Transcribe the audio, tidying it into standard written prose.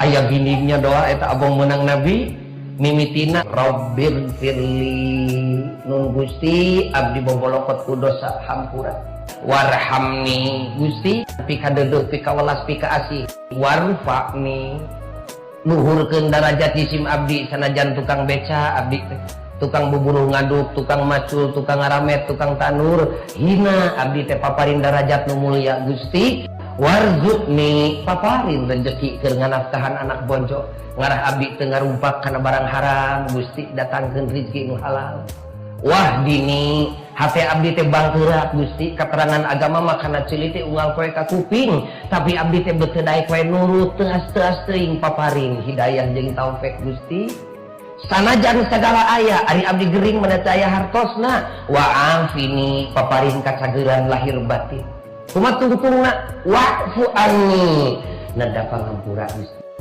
Aya giningnya doa eta abong menang nabi mimitina Rabbir firli nun Gusti abdi bobolokot ku dosa hampura warhamni Gusti pikadeudeuh pikawelas pikaasih warfa'ni luhurkeun darajat jisim abdi sanajan tukang beca abdi teh tukang buburuh ngaduk tukang macul tukang ngaramet tukang tanur hina abdi teh paparin darajat nu mulia Gusti warzuqni paparin rezeki keur nganafkahan anak bojo ngarah abdi teu ngarumpak kana barang haram Gusti datangkeun rezeki nu halal wahdini hate abdi teh bangkeurak Gusti keterangan agama mah kana ceuli teh unggal poe ka kuping tapi abdi teh beuteung daek we nurut teuas-teuas teuing paparin hidayah jeung taufik Gusti sanajan segala aya ari abdi gering mana teu aya hartosna wa afini paparin kacageran lahir batin kumaha tungtungna wa'fu anni neda pangampura Gusti.